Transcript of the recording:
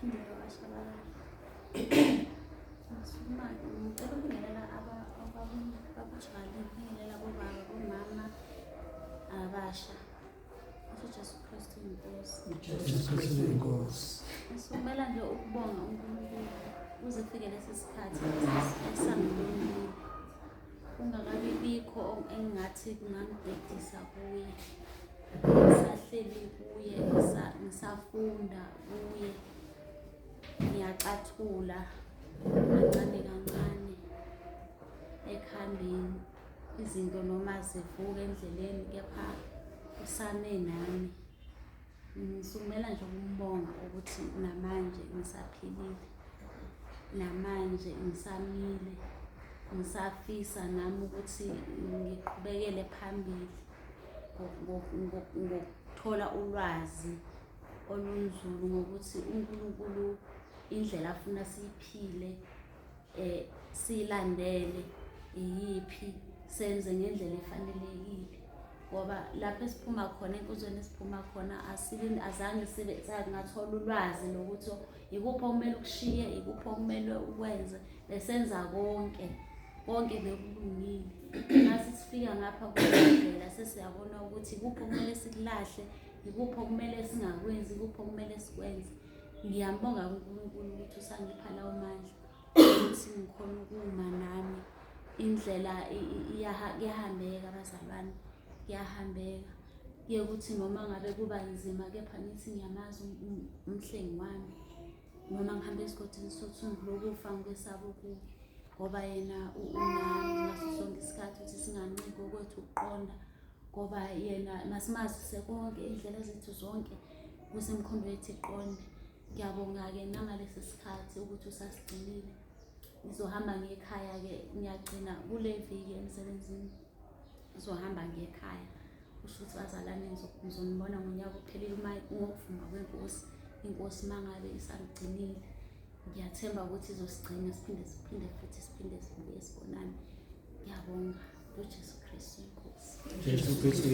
Phindile wakwaShabalala. Ngisukuma ngicela ukubingelela ababujwayele ukubingelela bobaba, bomama abasha. Usho Jesu Kristu inkosi. Jesu Kristu inkosi. Ngisukumela nje ukubonga uNkulunkulu kuze kufike lesi sikhathi esangilungile. Kungakabi bikho engingathi kungangidedisa kuye. Ngisahleli kuye, ngisafunda kuye. Ngiyacathula kancane kancane ekuhambeni izinto noma zivuka endleleni kepha usame nami. Ngisukumela nje ukumbonga ukuthi namanje ngisaphilile, namanje ngisamile, ngisafisa nami ukuthi ngiqhubekele phambili ngokuthola ulwazi olunzulu ngokuthi uNkulunkulu indlela afuna siyiphile siyilandele iyiphi, senze ngendlela efanelekile. Ngoba lapho esiphuma khona, enkonzweni esiphuma khona, asibi azange sibe sangathola ulwazi lokuthi ikuphi okumele ukushiye, ikuphi okumele ukwenze. Besenza konke, konke bekulungile. Mase sifika ngapha kule sesiyabona ukuthi ikuphi okumele sikulahle, ikuphi okumele singakwenzi, ikuphi okumele sikwenze. Ngiyambonga uNkulunkulu ukuthi usangipha lawo mandla ukuthi ngikhona ukuma nami. Indlela kuyahambeka bazalwane, kuyahambeka. Kuye kuthi noma ngabe kuba nzima kepha ngithi ngiyamazi umhlengi wami. Noma ngihamba esigodini sothunzi lokufa ngikwesaba okubi ngoba yena unami ngaso sonke isikhathi ukuthi singanciki kokwethu ukuqonda ngoba yena masimazise konke iy'ndlela zethu zonke ukuze imikhombe yethu iqonde. Ngiyabonga-ke nangalesi sikhathi ukuthi usasigcinile. Ngizohamba ngekhaya-ke, ngiyagcina kule viki emsebenzini. Ngizohamba ngekhaya. Kusho ukuthi bazalwane ngizonibona ngonyaka ophelile uma ngokuvuma kwenkosi. Inkosi uma ngabe isangigcinile. Ngiyathemba ukuthi izosigcina siphinde siphinde futhi siphinde sibuye sibonane. Ngiyabonga ngoJesu Kristu inkosi. Jesu Kristu.